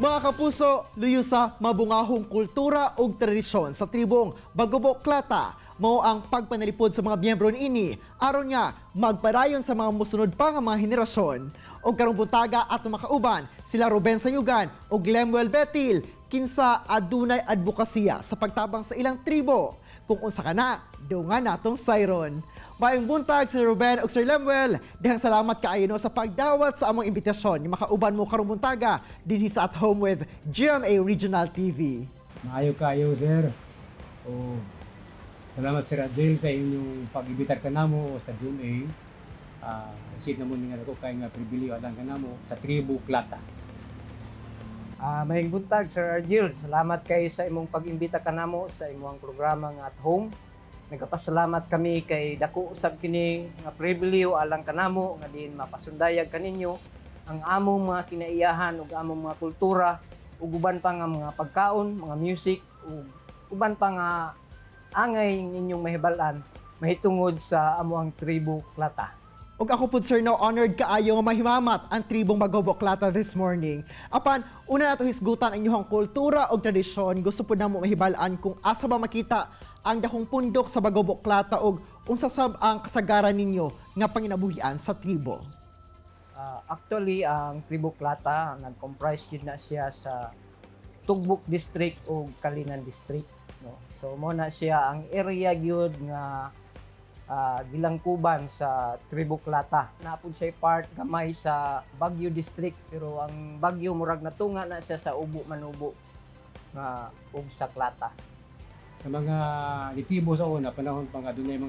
Mga kapuso, luyo sa mabungahong kultura ug tradisyon sa tribong Bagobo Klata, mao ang pagpanalipod sa mga miyembro niini aron nga magpadayon sa mga mosunod pa nga mga henerasyon. Og karong buntaga atong makauban sila Ruben Sayugan ug Lemuel Betil, kinsa adunay advokasya sa pagtabang sa ilang tribo. Kung unsa kana, dungan natong sayron. Maayong buntag, Sir Ruben ug Sir Lemuel. Daghang salamat kaayo, no, sa pagdawat sa among imbitasyon nga makauban mo karong buntaga dinhi sa At Home with GMA Regional TV. Maayo kayo, sir. O, salamat, Sir Adel, sa inyong pag-imbitar kanamo sa GMA. Receive namo nga ako kay nga pribilehiyo alang kanamo sa tribo Klata. Maayong buntag, Sir Argil. Salamat kay sa imong pag-imbita kanamo sa imong programa nga At Home. Nagapasalamat kami kay dako usab kini nga pribilehiyo alang kanamo nga diin mapasundayag kaninyo ang among mga kinaiyahan ug among mga kultura ug uban pa nga mga pagkaon, mga music ug uban pa nga angay ninyong mahibal-an mahitungod sa amoang tribo Klata. Ug ako pud, sir, no, honored kaayo nga mahimamat ang tribong Bagobo Klata this morning. Apan una nato hisgutan ang inyong kultura ug tradisyon. Gusto pud namo mahibal-an kung asa ba makita ang dakong pundok sa Bagobo Klata ug unsa sab ang kasagaran ninyo nga panginabuhian sa tribo. Actually, ang tribo Klata nag-comprise gyud na siya sa Tugbok District o Calinan District, no? So mo na siya ang area gyud nga gilangkuban sa tribo Klata. Naa pud siya part gamay sa Baguio District, pero ang Baguio murag natunga na siya sa Ubo Manubo nga ug sa Klata. Sa mga nitibo sa una panahon pa nga dunay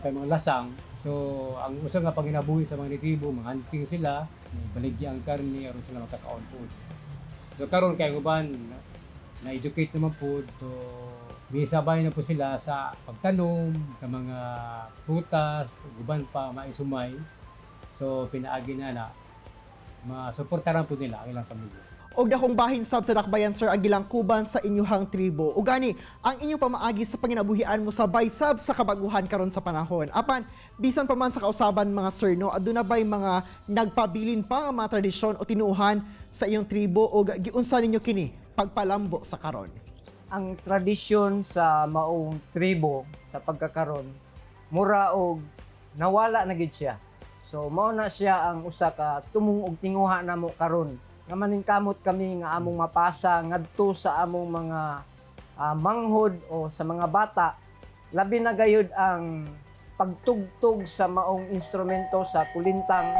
pa mga lasang. So ang usa nga panginabuhi sa mga nitibo, mga hunting sila, baligya ang karne aron sila makakaon pud. So karon kay ang uban na-educate naman pud, so misabay na po sila sa pagtanom sa mga prutas, uban pa maisumay. So pinaagi na na masuportaran po nila ang ilang pamilya. Og dakong bahin sab sa dakbayan, sir, ang gilangkuban sa inyuhang tribo. Ug gani ang inyong pamaagi sa panginabuhian mo sabay sab sa kabaguhan karon sa panahon. Apan bisan pa man sa kausaban, mga sir, no, aduna bay mga nagpabilin pa nga mga tradisyon o tinuohan sa inyong tribo og giunsa ninyo kini pagpalambo sa karon? Ang tradisyon sa maong tribo sa pagkakaron mura og nawala na gid siya. So mao na siya ang usa ka tumong og tinguha namo karon nga maningkamot kami nga among mapasa ngadto sa among mga manghod o sa mga bata, labi na gayud ang pagtugtog sa maong instrumento sa kulintang,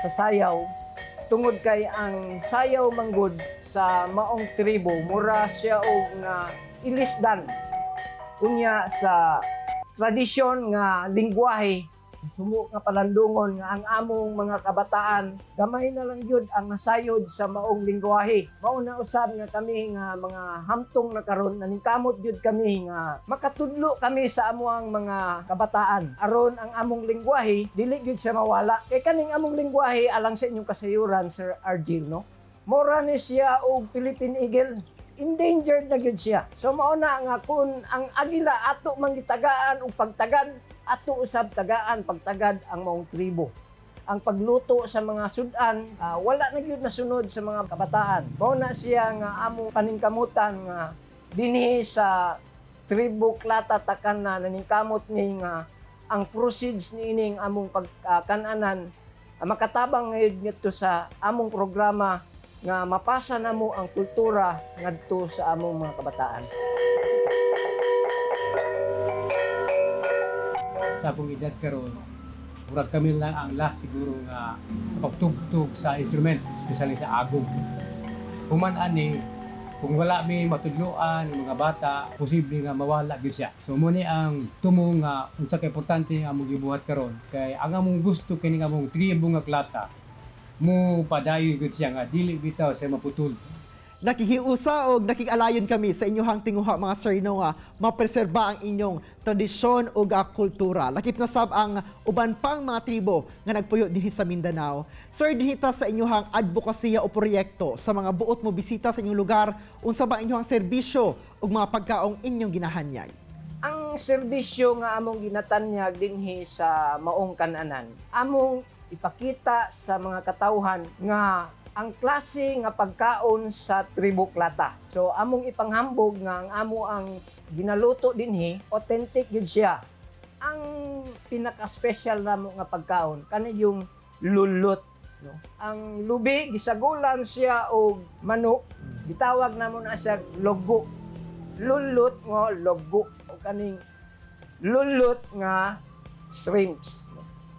sa sayaw, tungod kay ang sayaw manggod sa maong tribo mura siya og nga ilisdan. Unya sa tradisyon nga lingwahe, sumo nga palandungon nga ang among mga kabataan gamay na lang gyud ang nasayod sa maong lingwahe. Mao na usab nga kami nga mga hamtong na karon naningkamot gyud kami nga makatudlo kami sa amoang mga kabataan aron ang among lingwahe dili gyud siya mawala, kay kaning among lingwahe, alang sa inyong kasayuran, Sir Argil, no, mora ni siya og Philippine Eagle, endangered na gyud siya. So mao na nga kun ang agila ato man gitagaan og pagtagad, ato usab tagaan pagtagad ang maong tribo. Ang pagluto sa mga sudan, wala na gyud nasunod sa mga kabataan. Mao na siya nga among paningkamutan nga dinhi sa tribo Klata takan na naningkamot ni nga ang proceeds niining among pagkananan makatabang ngayon ngadto sa among programa nga mapasa namo ang kultura ngadto sa among mga kabataan. Sa akong edad karon, murag kami lang ang last siguro nga sa pagtugtog sa instrument, especially sa agong. Human ani, kung wala mi matudloan ng mga bata, posible nga mawala gyud siya. So mo ni ang tumong nga unsa ka importante ang among gibuhat karon, kay ang among gusto kini nga among tribo nga Klata mo padayon gyud siya nga dili bitaw siya maputol. Nakikiusa og nakikalayon kami sa inyong tinguha, mga sir, no, nga mapreserba ang inyong tradisyon ug kultura. Lakip na sab ang uban pang mga tribo nga nagpuyo dinhi sa Mindanao. Sir, dinhi ta sa inyong advokasya o proyekto sa mga buot mo bisita sa inyong lugar, unsa ba inyong serbisyo ug mga pagkaong inyong ginahanyag? Ang serbisyo nga among ginatanyag dinhi sa maong kananan, among Ipakita sa mga katawhan nga ang klase nga pagkaon sa tribo Klata. So among ipanghambog nga ang amo ang ginaluto dinhi, authentic gyud siya. Ang pinaka-special namo nga pagkaon kani yung lulot, no? Ang lubi gisagulan siya og manok, gitawag namo na siya logo. Lulot nga logo o kaning lulot nga shrimps.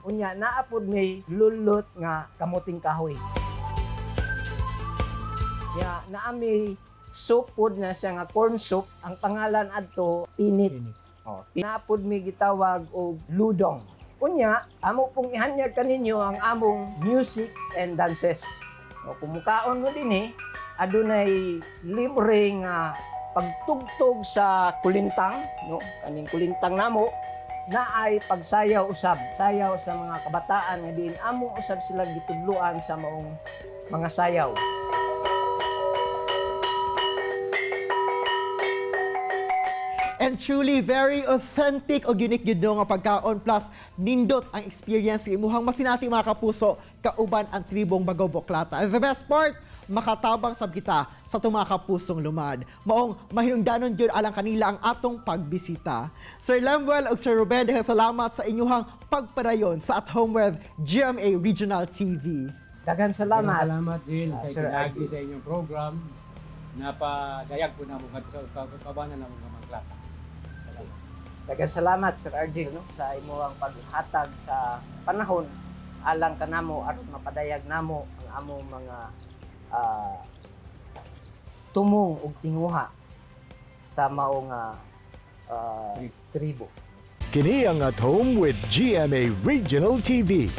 Unya naa pod may lulot nga kamuting kahoy. Ya naa may soup pod na siya nga corn soup, ang pangalan adto pinit. Oh, naa pod may gitawag og ludong. Unya, amo pong ihanyag kaninyo ang among music and dances. O, kung mukaon mo dinhi, adunay libre nga pagtugtog sa kulintang, no? Kaning kulintang namo na ay pagsayaw usab, sayaw sa mga kabataan nga diin amo usab sila gitudloan sa maong mga sayaw. And truly very authentic o unique gyud no nga pagkaon, plus nindot ang experience nga imuhang masinati, mga kapuso, kauban ang tribong Bagobo Klata. And the best part, makatabang sab kita sa atong mga kapusong lumad. Maong mahinungdanon gyud alang kanila ang atong pagbisita. Sir Lemuel ug Sir Ruben, daghang salamat sa inyuhang pagpadayon sa At Home with GMA Regional TV. Daghang salamat. Salamat, Jill, kay Sir pinaagi Archie. sa inyong program. Napadayag po namo ngadto sa kabanan namo nga mga Klata. Salamat. Daghang salamat, Sir Argil, no, sa imong paghatag sa panahon alang kanamo aron mapadayag namo ang among mga tumong ug tinguha sa maong tribo. Kini ang At Home with GMA Regional TV.